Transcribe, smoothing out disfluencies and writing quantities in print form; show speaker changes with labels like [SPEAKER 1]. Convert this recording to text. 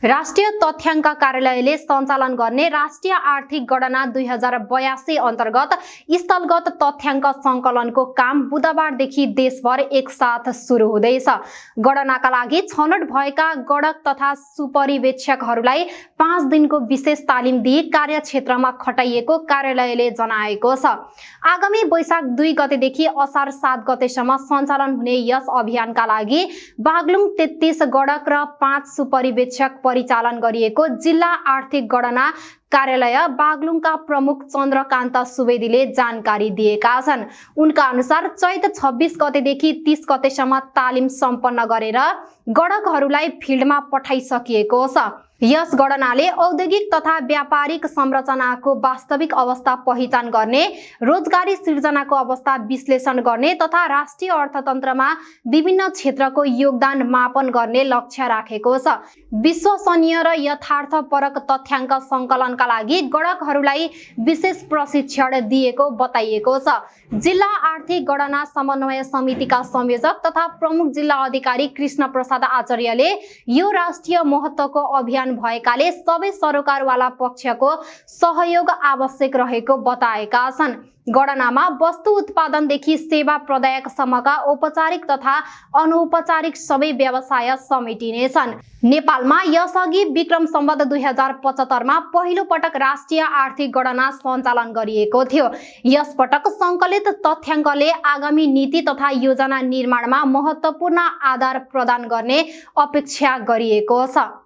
[SPEAKER 1] राष्ट्रिय तथ्याङ्क कार्यालयले सञ्चालन गर्ने राष्ट्रिय आर्थिक गणना 2082 अन्तर्गत स्थलगत तथ्याङ्क सङ्कलनको काम बुधबारदेखि देशभर एकसाथ सुरु हुँदैछ। गणनाका लागि छनौट भएका गणक तथा सुपरिवेक्षकहरूलाई 5 दिनको विशेष तालिम दिई कार्यक्षेत्रमा खटाइएको कार्यालयले जनाएको छ। आगामी वैशाख 2 गतेदेखि असार 7 गतेसम्म सञ्चालन हुने यस अभियानका लागि बागलुङ 33 गणक र 5 सुपरिवेक्षक परिचालन गरिएको जिल्ला आर्थिक गणना कार्यालय बागलुङका प्रमुख चन्द्रकान्त सुवेदीले जानकारी दिएका छन्। उनका अनुसार चैत 26 गतेदेखि 30 गतेसम्म तालिम सम्पन्न गरेर गणकहरूलाई फिल्डमा पठाइसकिएको छ। यस गणनाले औद्योगिक तथा व्यापारिक संरचनाको वास्तविक अवस्था पहिचान गर्ने, रोजगारी सिर्जनाको अवस्था विश्लेषण गर्ने तथा राष्ट्रिय अर्थतन्त्रमा विभिन्न क्षेत्रको योगदान मापन गर्ने लक्ष्य राखेको छ। विश्वसनीय र यथार्थपरक तथ्याङ्क सङ्कलनका लागि गणकहरूलाई विशेष प्रशिक्षण दिएको बताइएको छ। जिल्ला आर्थिक गणना समन्वय समितिका संयोजक तथा प्रमुख जिल्ला अधिकारी कृष्ण प्रसाद आचार्यले यो राष्ट्रिय महत्त्वको अभियान भएकाले सबै सरकारवाला पक्षको सहयोग आवश्यक रहेको बताएका छन्। गणनामा वस्तु उत्पादनदेखि सेवा प्रदायकसम्मका औपचारिक तथा अनौपचारिक सबै व्यवसाय समेटिनेछन्। नेपालमा यसअघि विक्रम सम्वत 2075 मा पहिलो पटक राष्ट्रिय आर्थिक गणना सञ्चालन गरिएको थियो। यस पटक सङ्कलित तथ्याङ्कले आगामी नीति तथा योजना निर्माणमा महत्त्वपूर्ण आधार प्रदान गर्ने अपेक्षा गरिएको छ।